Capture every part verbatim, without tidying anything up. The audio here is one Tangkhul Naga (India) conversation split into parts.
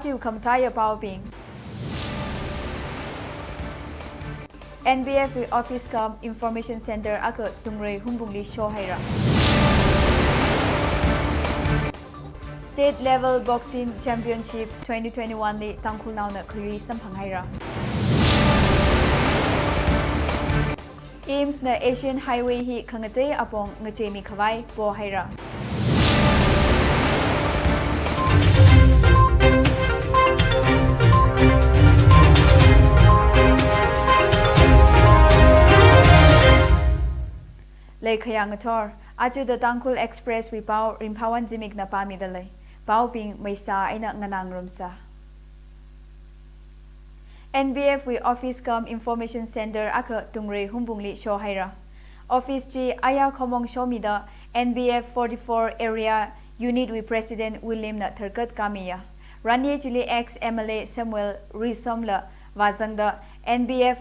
Chiu khamataiya paobing. N B F wui office cum information center akha Tungrei Hungpungli shohaira. State Level Boxing Championship twenty twenty-one li Tangkhulnaona khayui samphanghaira. AIIMS na Asian Highway hi khangatei apong ngacheimi khavai pohaira. Leikhayang athor, aja The Tangkhul Express wui pao Ringphawon Zimikna pāmida lei. Paobing maisa eina nganāngarumsa. N B F wui office cum information center akha Tungrei Hungpungli shohaira. Office chi aya khomong shomida N B F forty-four Area Unit wui President William na tharkat kamiya. Ranye chili ex M L A Samuel Reesome la vāzangda N B F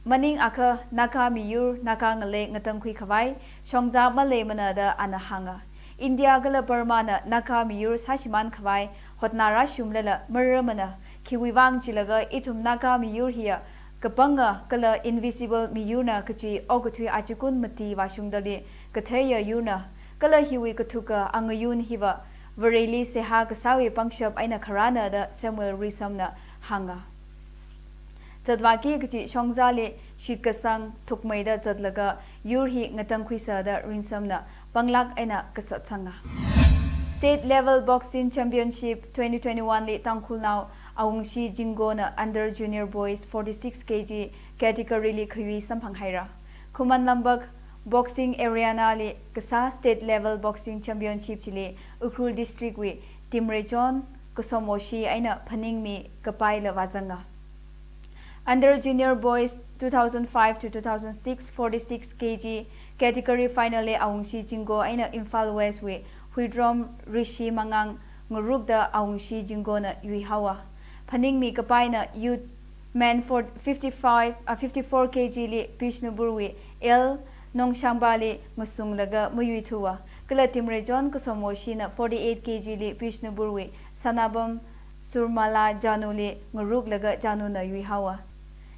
maning akha Naga miyur, Naga ngalei ngatangkhui khavai shongza maleimana da ana hānga. India kala Burma na Naga miyur sāshimān khavai hotnarāshumlala maramana, khiwuivang chilaga ithum Naga miyur hiya kapanga kala invisible miyurna kachi okathui achikun mati vāshungdali katheiya yurna, kala hiwui kathuka angayun hiva Vareli seihā kasāwui pangshap eina kharāna da Samuel Reesome na hānga. Zatvāki kachi shongzali shitkasang thukmeida zatlaga yur hi ngatangkhuisa da Reesome na panglāk eina kasatsanga. State Level Boxing Championship twenty twenty-one li Tangkhulnao Awungshi Jingkona under junior boys forty-six K G category li khayui samphanghaira. Khuman Lambak Boxing Arena li kasā State Level Boxing Championship chili Ukhrul District wui Timreichon Kasomoshi eina Phaningmi Kapaila vāzanga. Under Junior Boys two thousand five to two thousand six forty-six K G category final li Awungshi Jingko eina Imphal West wui Huidrom Rishi Mangang ngarukda Awungshi Jingkona yuihaowa. Phaningmi Kapaina Youth Men for fifty-five, uh, fifty-four K G li Bishnupur wui L Nongshangpali ngasunglaga mayuithuwa. Kala Timreichon Kasomoshina forty-eight K G li Bishnupur wui Sanabam Surmala Januli ngaruklaga Januna yuihaowa.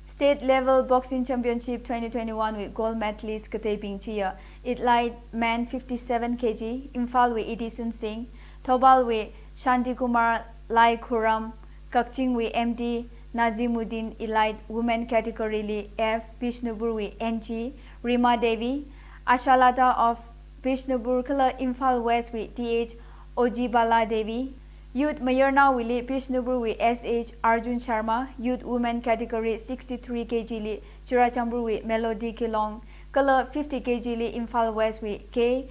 State Level Boxing Championship twenty twenty-one wui gold medalist kateibing chiya Elite Men fifty-seven K G, Imphal wui Edison Singh, Thoubal wui Shantikumar Laikhuram, Kakching wui M D Nazimuddin, Elite Women category li F Bishnupur wui N G Rima Devi, Ashalata of Bishnupur kala Imphal West wui T H Ojibala Devi, Youth Mayarnaowuili Bishnupur wui S H Arjun Sharma, Youth Women category sixty-three K G li Churachandpur wui Melody Kilong, kala fifty K G li Imphal West wui K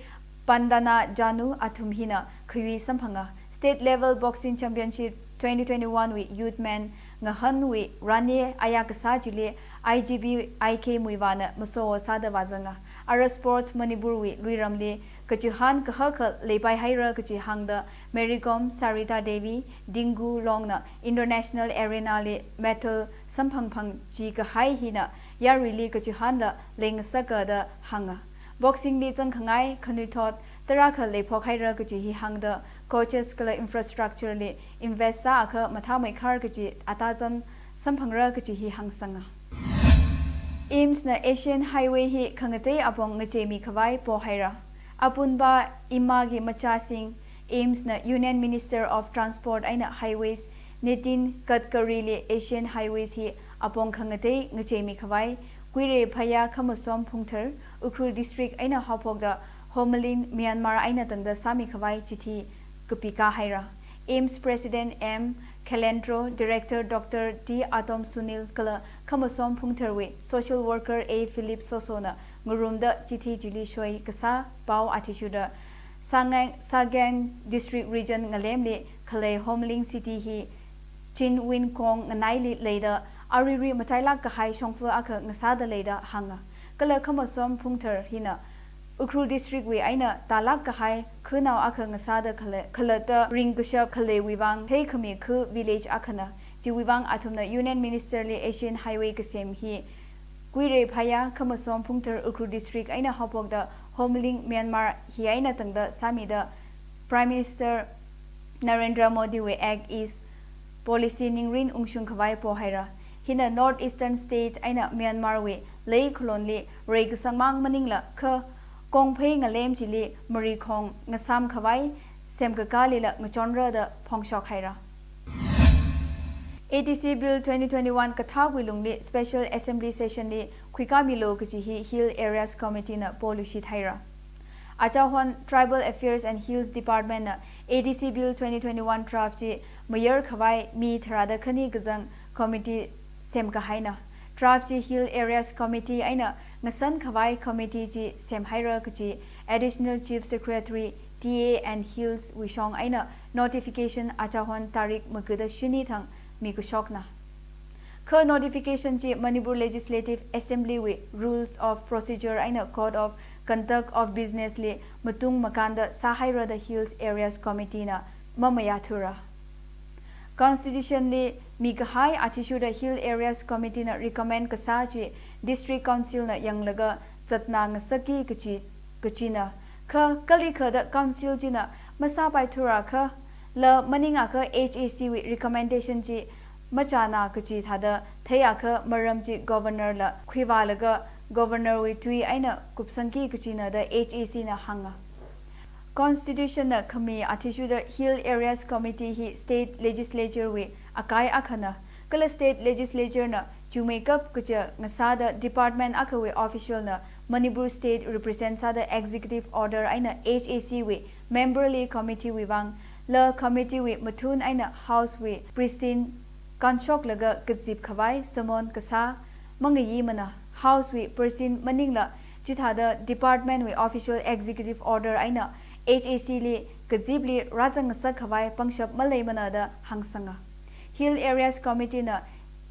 Pandana Janu athum hina khayui samphanga. State Level Boxing Championship twenty twenty-one wui Youth Men ngahanwui ranye aya kasā chili I G B I K Muivahna maso sāda vāzanga. Ara Sports Manipur wui luiramli kachihān kahaka leipaihaira kachi hāngda Mary Kom, Sarita Devi, Dinggu Longna international arena li medal samphangphang chi kahai hina yaruili kachihānla leingasaka da hānga. Boxing li zangkhangai khanuithot tarākha leiphokhaira kachi hi hāngda coaches kala infrastructure li invest sāakha mathāmeikhar kachi atazan samphangra kachi hi hāngsanga. AIIMS na Asian Highway hi khangatei apong ngacheimi khavai pohaira. Apunba Imagi Machasing, AIIMS na Union Minister of Transport eina Highways Nitin Gadkari li Asian Highways hi apong khangatei ngacheimi khavai Kuirei Phaya Khamasom Phungthar, Ukhrul District eina haophokda Homalin, Myanmar eina tangda sāmi khavai chithi kapikā haira. AIIMS President M Khelendro, Director Doctor T Atom Sunil kala Khamasom Phungtharwui Social Worker A Philip Sosona ngarumda chithi chili soi kasā pao athishurda Sagaing, Sagaing District Region ngalemli khalei Homalin City hi Chin Win Kong nganaili leida aruirui matailāk kahai shongfa akha ngasāda leida hānga. Kala Khamasom Phungthar hina Ukhrul District wui eina tālāk kahai khanao akha ngasāda khala-, khalatta ringkashap khaleiwui vang theikhami kha village akhana. Chiwui vang athumna Union Minister li Asian Highway kasem hi Kuirei Phaya Khamasom Phungthar Ukhrul District eina haophokda Homalin Myanmar hi eina tangda sāmida Prime Minister Narendra Modi wui Act East policy ningrin ungshung khavai pohaira. Hina North Eastern State eina Myanmar wui lei khalonli reikasang mang maningla kha kongphei ngalem chili marikhong ngasam khavai semkakālila ngachonra da phongshok haira. A D C Bill twenty twenty-one kathāwui lungli Special Assembly Session li khuikāmilu kaji hi Hill Areas Committee na polushi thaira. Achahon Tribal Affairs and Hills Department na A D C Bill twenty twenty-one draft chi mayar khavai mi tharāda khani kazang committee semkahaina. Draft chi Hill Areas Committee eina ngasan khavai committee chi semhaira kaji Additional Chief Secretary T A and Hills wui shong eina notification achahon tarik magada shini thang mikashokna. Kha notification chi Manipur Legislative Assembly wui Rules of Procedure eina Code of Conduct of Business li matung makānda sāhaira da Hills Areas Committee na mamayāthura. Constitution li mikahai athishurda Hill Areas Committee na recommend kasā chi District Council na yanglaga zatna ngasakki kaji, kajina. Kha kalikhada Council china masāpaithura kha la maningakha H A C wui recommendation chi machāna kaji thāda theiakha maram chi Governor la khuivālaga Governor wui tui eina kupsangki kajina da H A C na hānga. Constitution na khami athishurda Hill Areas Committee hi State Legislature wui akai akhana. Kala State Legislature na chumeikap kaja ngasāda department akhawui official na Manipur State represent sāda executive order eina H A C wui member li committee wui vang la committee wui mathun eina House wui precinct kānshoklaga kazip khavai summon kasā mangayimana. House wui precinct maningla chithāda department wui official executive order eina H A C li kazipli rāzang ngasak khavai pangshap maleimana da hāngsanga. Hill Areas Committee na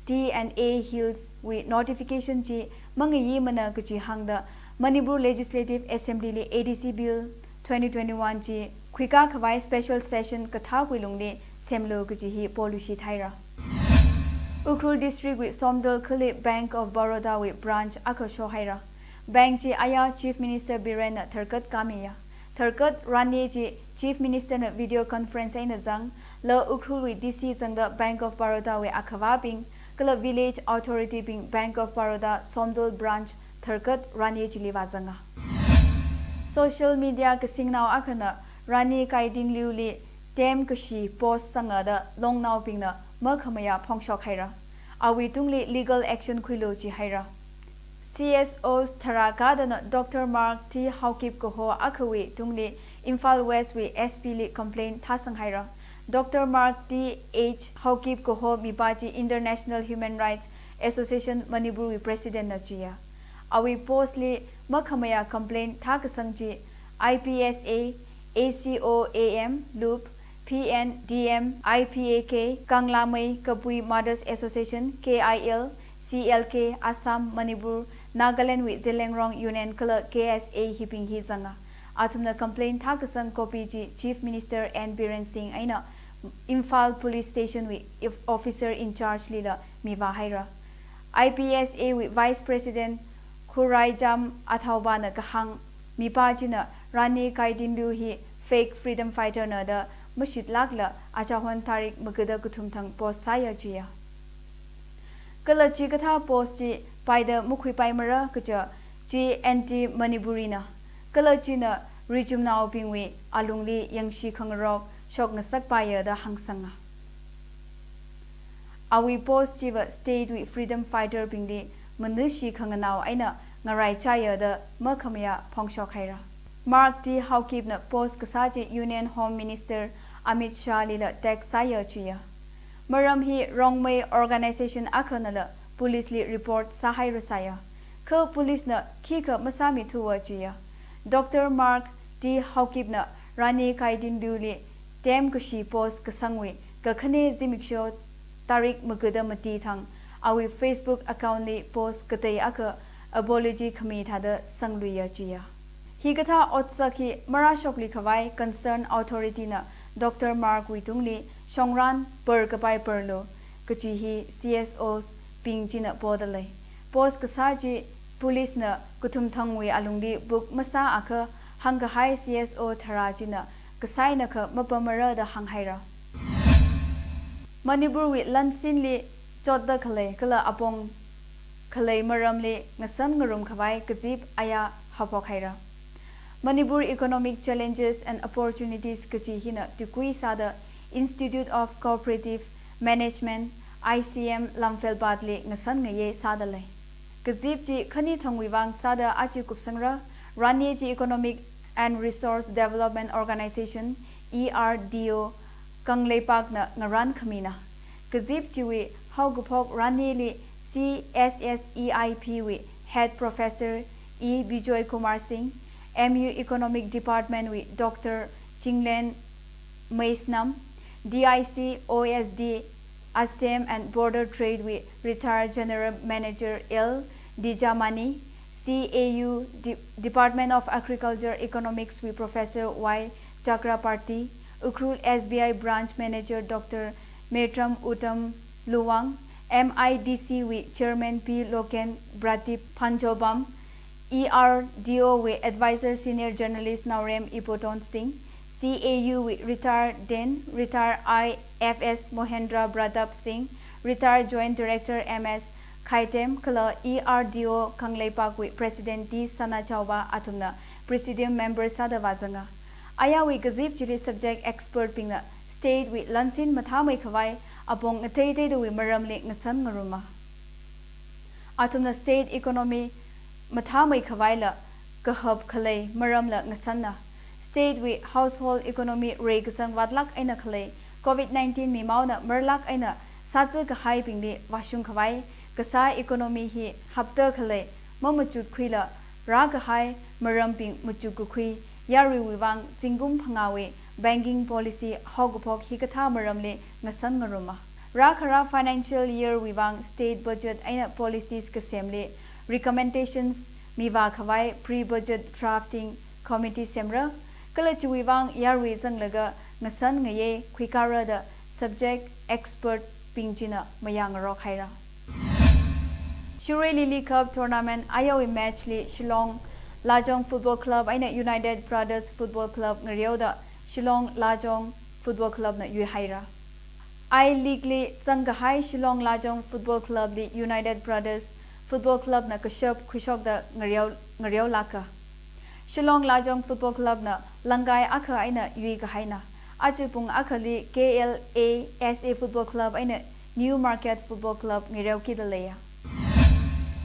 T and A Hills wui notification chi mangayimana kaji hāngda Manipur Legislative Assembly li A D C Bill twenty twenty-one chi khuikā khavai special session kathāwui lungli semlu kaji hi polushi thaira. Ukhrul District wui Somdal khali Bank of Baroda wui branch akha shohaira. Bank chi aya Chief Minister Biren na tharkat kāmiya. Tharkat rani chi Chief Minister na video conference eina zang, la Ukhrul wui D C zangda Bank of Baroda wui akhavābing, kala village authority bing Bank of Baroda Somdal branch tharkat rani chili vāzanga. Social media kasingnao akhana Rani Kaidinliu li tem kashi post sanga da longnaobingna makhamayā phongshok haira. Awui tungli legal action khuilu jihaira. C S Os tharā kadana Doctor Mark T Haokip kaho akhawui tungli Imphal West wui S P li complaint thāsang haira. Doctor Mark T H Haokip kaho mipā chi International Human Rights Association Manipur wui president na jiya. Awui post li makhamayā complaint thākasang chi I P S A, A C O A M, lup, P N D M, I P A K, Kanglamei Kapui Mothers Association, K I L, C L K, Assam, Manipur, Nagaland wui Zeliangrong Union kala K S A hibing hi zanga. Athumna complaint thākasang copy chi Chief Minister N Biren Singh eina Imphal Police Station wui if-, officer in charge lila mivā haira. I P S A wui Vice President Khuraijam Athaobana kahāng mipā china Rani Kaidinliu hi fake freedom fighter na da mashitlākla achahon tarik magada kathum thang post sāya jiya. Kala chikathā post chi paida makhuipaimara kaja chi anti-Manipuri na. Kala china richumnaobingwui alungli yangshi khangarok shokngasakpaiya da hāngsanga. Awui post chiva state wui freedom fighter bingli manushi khanganao eina ngaraichaiya da makhamayā phongshok haira. Mark T Haokipna post kasā chi Union Home Minister Amit Shah lila text sāya jiya. Maram hi Rongmei organization akhanala police li report sāhairasāya. Kha police na khikha masāmithuwa jiya. Doctor Mark T Haokipna Rani Kaidinliu li tem kashi post kasangwui kakhane zimiksho tarik magada mati thang awui Facebook account li post katei akha apology khami thāda sangluiya jiya. Hikathā otsak hi marāshokli khavai concern authority na Doctor Mark wui tungli shongran par kapai parlu kaji hi C S Os bing china podalei. Post kasā chi police na kathum thangwui alungli book masāakha hāngkahai C S O tharā china kasaina kha mapamara da hānghaira. Manipurwui lansinli chotda khalei kala apong khalei maramli ngasan ngarum khavai kazip aya haophok haira. Manipur Economic Challenges and Opportunities kachi hina tuikui sāda Institute of Cooperative Management, I C M, Lamfelpatli ngasan ngayei sāda lei. Kazip chi khani thangwui vang sāda aja kupsangra, Ranye chi Economic and Resource Development Organization, E R D O, Kangleipakna ngaran khamina. Kazip chiwui haokaphok Ranyeli C S S E I P wui Head Professor E Bijoy Kumar Singh, M U Economic Department wui Doctor Chinglen Meisnam, D I C O S D Assam and Border Trade wui Retired General Manager L Dijamani, C A U De-, Department of Agriculture Economics wui Professor Y Chakrabarty, Ukhrul S B I Branch Manager Doctor Metram Uttam Luwang, M I D C wui Chairman P Loken Pradip Phanjobam, E R D O wui Advisor Senior Journalist Naorem Ibodhon Singh, C A U wui Retired then Retired I F S Mohendra Pratap Singh, Retired Joint Director M S Khaitem kala E R D O Kangleipak wui President T Sanachaoba athumna Presidium Member sāda vāzanga. Ayawui kazip chili subject expert bingna state wui lansin mathāmei khavai apong ngateiteidawui maramli ngasan ngaruma. Athumna state economy mathāmei khavaila kahap khalei maramla ngasanna. State wui household economy reikasang vātlāk eina khalei, covid nineteen mimaona marlāk eina sātsi kahaibingli vāshung khavai, kasā economy hi hapta khalei, mamachut khuila rākahai marambing machuk kakhui, yaruiwui vang zingkum phangāwui banking policy haokaphok hikathā maramli ngasan ngaruma. Rākharā financial year wui vang state budget eina policies kasemli recommendations mivā khavai pre-budget drafting committee semra, kala chiwui vang yarui zanglaga ngasan ngayei khuikara da subject expert bing china mayāngarok haira. Shirui Lily Cup Tournament ayawui match li Shillong Lajong Football Club eina United Brothers Football Club ngareoda Shillong Lajong Football Club na yuihaira. I-League li zangkahai Shillong Lajong Football Club li United Brothers Football Club na kashap khuishokda ngareo, ngareolāka. Shillong Lajong Football Club na langkai akha eina yuikahaina. Aja pung akhali K L A S A Football Club eina New Market Football Club ngareokida leiya.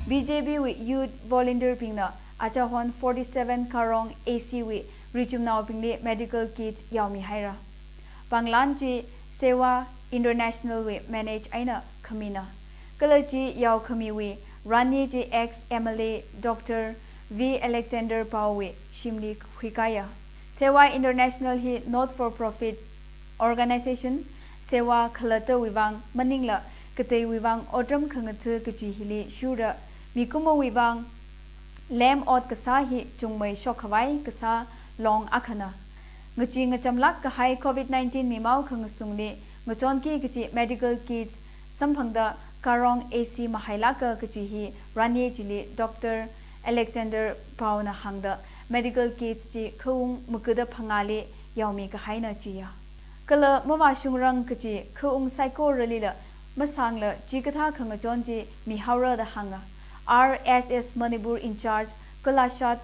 B J P wui youth volunteer bingna achahon forty-seven Karong A C wui richumnaobingli medical kit yaomihaira. Panglan chi Seva International wui manage eina khamina. Kala chi yaokhamiwui Ranye chi ex M L A Doctor V Alexander Pao wui shimli khuikaiya. Seva International hi not for profit organization, seva khalattawui vang maningla kateiwui vang otram khangatha kaji hili shura, mikumowui vang lem ot kasā hi chungmei shok khavai kasā long akhana. Ngachee ngachamlāk kahai covid nineteen mimao khangasungli ngachonki kaji medical kits samphangda Karong A C mahailāka kaji hi Ranye chili Doctor Alexander Pao na hāngda medical kits chi khaung magada phangāli yaomi kahaina chiya. Kala mavāshungrang kaji khaung saikoralila masāngla chikathā khangachon chi mihaora da hānga. R S S Manipur in charge Kalashat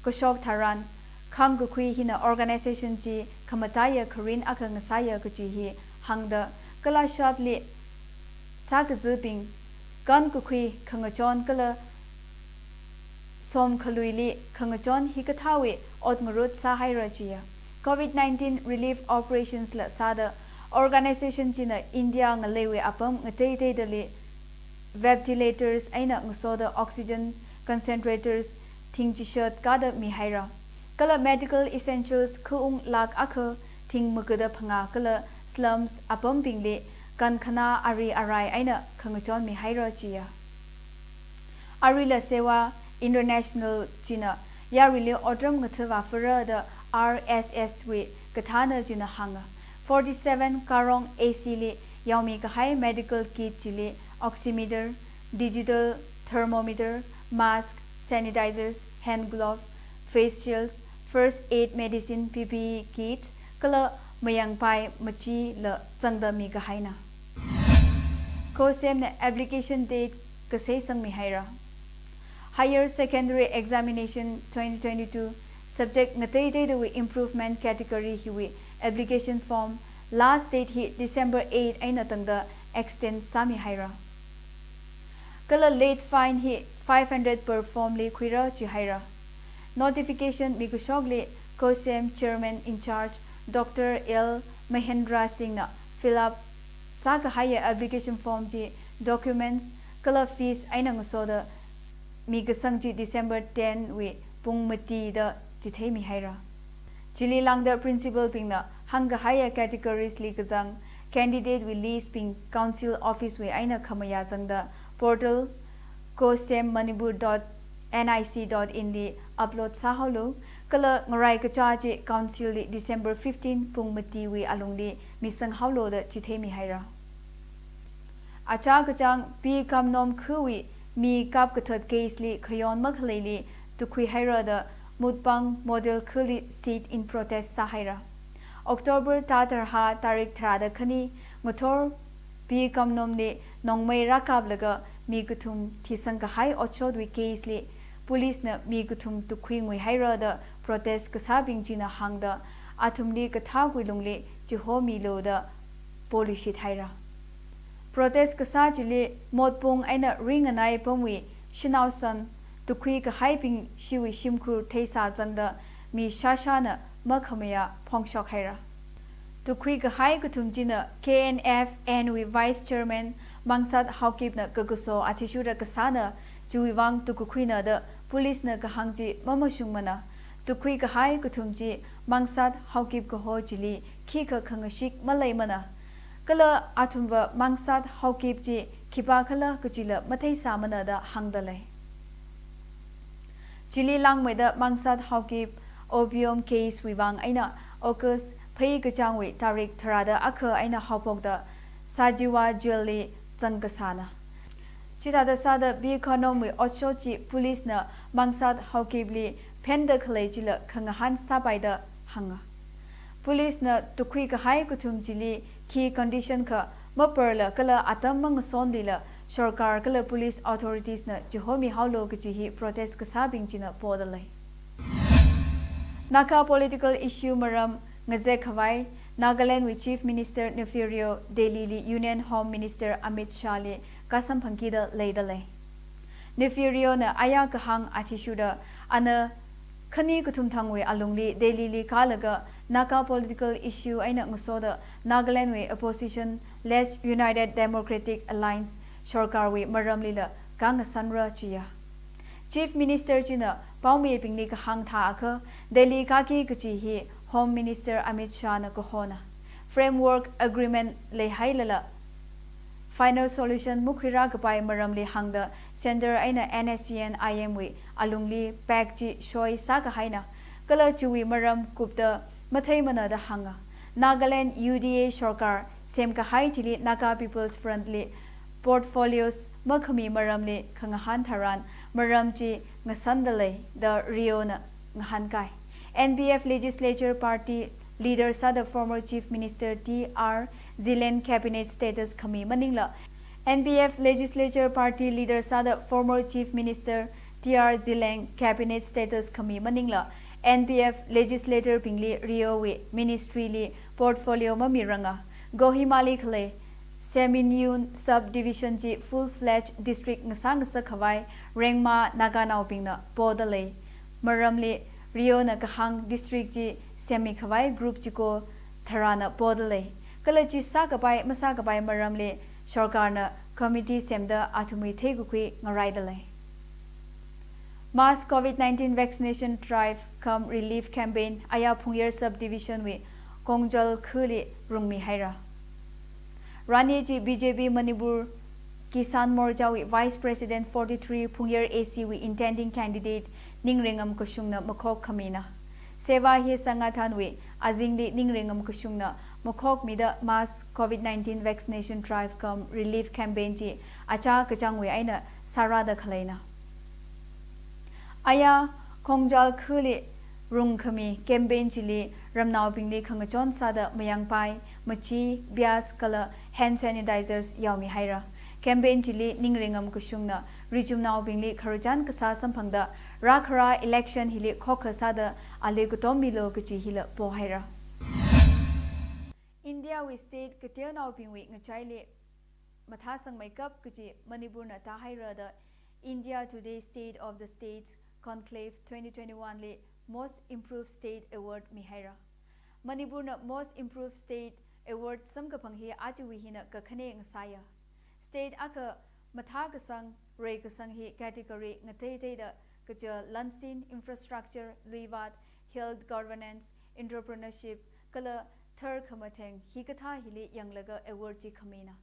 kashok tharan khangkakhui hina organization chi khamataiya kharin akha ngasāya kaji hi hāngda Kalashat li sākazibing kankakhui khangachon kala somkhaluili khangachon hikathāwui ot ngarut sāhaira chiya. Covid nineteen relief operations la sāda organization china India ngaleiwui apam ngateiteidali ventilators eina ngasoda oxygen concentrators thing chishat kada mihaira. Kala medical essentials khaung lakh akha thing magada phangā kala slums apambingli kankhana ari arai eina khangachon mihaira chiya. Aruila Seva International china yaruili otram ngatha vāphara da R S S wui kathāna china hānga. Forty-seven Karong A C li yaomi kahai medical kit chili oximeter, digital thermometer, mask, sanitizers, hand gloves, face shields, first aid medicine P P E kit, kala mayangpai machila zangda mi kahaina. COHSEM na application date kasei sangmi haira. Higher Secondary Examination twenty twenty-two subject ngateiteidawui improvement category hiwui application form last date hi December eight eina tangda extend sāmi haira. Kala late fine hi five hundred per form li khuira jihaira. Notification mikashokli COHSEM Chairman in Charge Doctor L Mahendra Singh na fill up sākahaiya application form chi, documents kala fees eina ngasoda mikasang chi December ten wui pung mati da chitheimi haira. Chili lāngda principal bingna hāngkahaiya categories li kazang candidate wui list bing council office wui eina khamayā zangda portal COHSEM Manipur dot N I C dot in li upload sāhaolu, kala ngarai kachā chi council li December fifteen pung matiwui alungli misang haolu da chitheimi haira. Achā kachāng P Kamnom khawui mi kapkathat case li khayon makhaleili tukhui haira da Mutpang model khali sit-in protest sāhaira. October thā tharāhā tarik tharāda khani ngathor P Kamnomli nongmei rākaplaga mi kathum thisang kahai otshotwui case li police na mi kathum tukhui ngui haira da protest kasābing china hāngda athumli kathākwui lungli chihomilu da poluishit haira. Protest kasā chili Motpung eina Ringanai pamwui shanao san tukhui kahaibing shiwui shimkhur theisā zangda mi shāshāna makhamayā phongshok haira. Tukhui kahai kathum china K N F N wui Vice Chairman Mangsat Haokip na kakaso athishurda kasāna, chiwui vang tukakhuina da police na kahāng chi mamashungmana. Tukhui kahai kathum chi Mangsat Haokip kaho chili khikha khangashik maleimana. Kala athumva Mangsat Haokip chi khipākhala kachila matheisāmana da hāngda lei. Chili lāngmeida Mangsat Haokip opium case wui vang eina August phei kachāngwui tarik tharāda akha eina haophokda Sajiwa jail li zangkasāna. Chithāda sāda P Kamnomwui otshot chi police na Mangsat Haokipli phenda khalei chila khangahān sāpaida hānga. Police na tukhui kahai kathum chili khi condition kha maparla kala atam mangasonlila sorkar kala police authorities na chihomi haolu kaji hi protest kasābing china poda lei. Naga political issue maram ngazek khavai Nagaland wui Chief Minister Neiphiu Rio Delhi li Union Home Minister Amit Shah li kasamphangkida leida lei. Neiphiu Rio na aya kahāng athishurda ana khani kathum thangwui alungli Delhi li kālaga Naga political issue eina ngasoda Nagaland wui opposition less United Democratic Alliance sorkar wui maramlila kangasanra chiya. Chief Minister china paomibingli kahāng thākha Delhi kāki kaji hi Home Minister Amit Shah na kahona. Framework agreement leihailala final solution makhuirā kapai maramli hāngda Centre eina N S C N I M wui alungli pact chi soi sākahaina. Kala chiwui maram kupta matheimana da hānga. Nagaland U D A sorkar semkahai thili Naga People's Front li portfolios makhami maramli khangahān tharan maram chi ngasanda lei da Rio na ngahānkai. N P F Legislature Party Leader sāda former Chief Minister T R Zeliang Cabinet status khami maningla, N P F Legislature Party Leader sāda former Chief Minister T R Zeliang Cabinet status khami maningla, N P F Legislator bingli Rio wui ministry li portfolio mamiranga. Kohima li khalei Seminyu Subdivision chi full-fledged district ngasā ngasak khavai Rengma Naganaobingna poda lei. Maramli Rio na kahāng district chi semmi khavai group chiko tharāna poda lei. Kala chi sākapai masākapai maramli sorkarna committee semda athumwui theikakhui ngaraida lei. Mass COVID nineteen vaccination drive cum relief campaign aya Phungyar Subdivision wui Kongjal khali rungmi haira. Rani chi B J P Manipur Kisan Morcha wui Vice President forty-three Phungyar A C wui intending candidate Ningreingam Kashungna makhok khamina. Seva Hi Sangathan wui azingli Ningreingam Kashungna makhokmida mass COVID nineteen vaccination drive cum relief campaign chi achā kachāngwui eina sārāda khaleina. Aya Kongjal khali rungkhami campaign chili ramnaobingli khangachon sāda mayangpai, machi, bias kala hand sanitizers yaomi haira. Campaign chili Ningreingam Kashungna richumnaobingli khararchan kasā samphangda rākhara election hili khokkha sāda ali katom milu kaji hila pohaira. India wui state kateonaobingwui ngachaili mathāsangmeikap kaji Manipurna tāhaira da India Today State of the States Conclave twenty twenty-one li Most Improved State Award mihaira. Manipurna Most Improved State Award samkaphang hi achiwui hina kakhane ngasāya. State akha mathākasang, reikasang hi category ngateiteida kaja lansin, infrastructure, luivat, health, governance, entrepreneurship, kala tharkhamatheng hikathā hili yanglaga award chi khamina.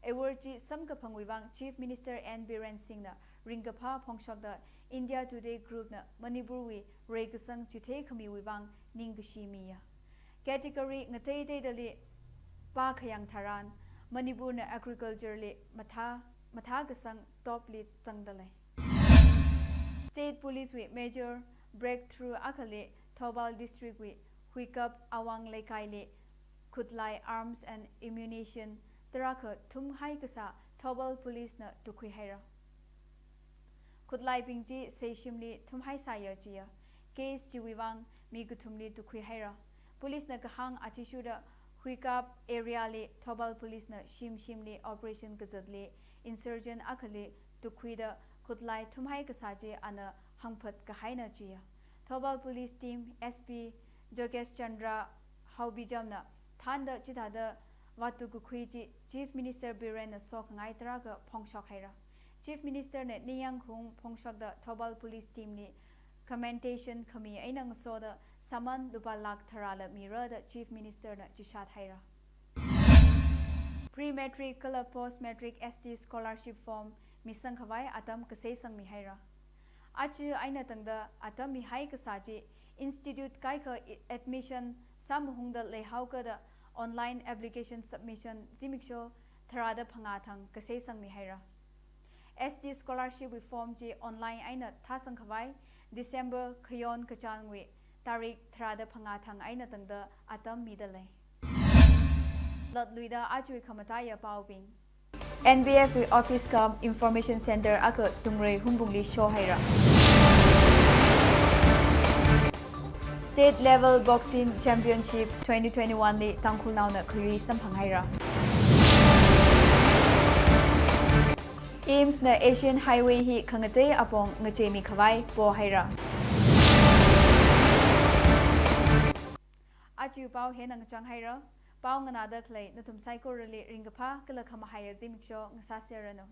Award chi samkaphangwui vang Chief Minister N Biren Singhna ringkaphā phongshokda India Today Groupna Manipurwui reikasang chitheikhamiwui vang ningkashi miya. Category ngateiteidali pākhayang tharan Manipurna agriculture li mathā, mathākasang top li zangda lei. State Police wui major breakthrough akhali Thoubal District wui Huikap Awang Leikaili khutlai, arms and ammunition tarākha thumhai kasā Thoubal Police na tukhuihaira. Khutlaibing chi seishimli thumhai sāya chiya. Case chiwui vang mi kathumli tukhuihaira. Police na kahāng athishurda Huikap area li Thoubal Police na shim shimli operation kazatli insurgent akhali tukhuida khutlai thumhai kasā chi ana hāngphat kahaina chiya. Thoubal Police Team S P Jogesh Chandra Haobijamna thānda chithāda vātuk kakhui chi Chief Minister Birenna sokhangai tarākha phongshok haira. Chief Minister na ningyāng khaung phongshokda Thoubal Police Team li commendation khami eina ngasoda saman lupā lakh tharāla mira da Chief Minister na chishat haira. Pre-matric kala post-matric S T scholarship form misangkhavai atam kasei sangmihaira. Aja eina tangda atam mihai kasā chi institute kaikha i-, admission sāmahungda leihaokada online application submission zimiksho tharāda phangā thang kasei sangmihaira. S T scholarship wui form chi online eina thāsangkhavai December khayon kachāngwui tarik tharāda phangā thang eina tangda atam mida lei. Latluida ajawui khamataiya paobing. N B F wui office cum information center akha Tungrei Hungpungli shohaira. State Level Boxing Championship twenty twenty-one li Tangkhulnaona khayui samphanghaira. AIIMS na Asian Highway hi khangatei apong ngacheimikhavai pohaira. Aja pao hina ngachang haira. Pao nganāda khalei nathum saikorali ringkaphā kala khamahaiya zimiksho ngasāserranu.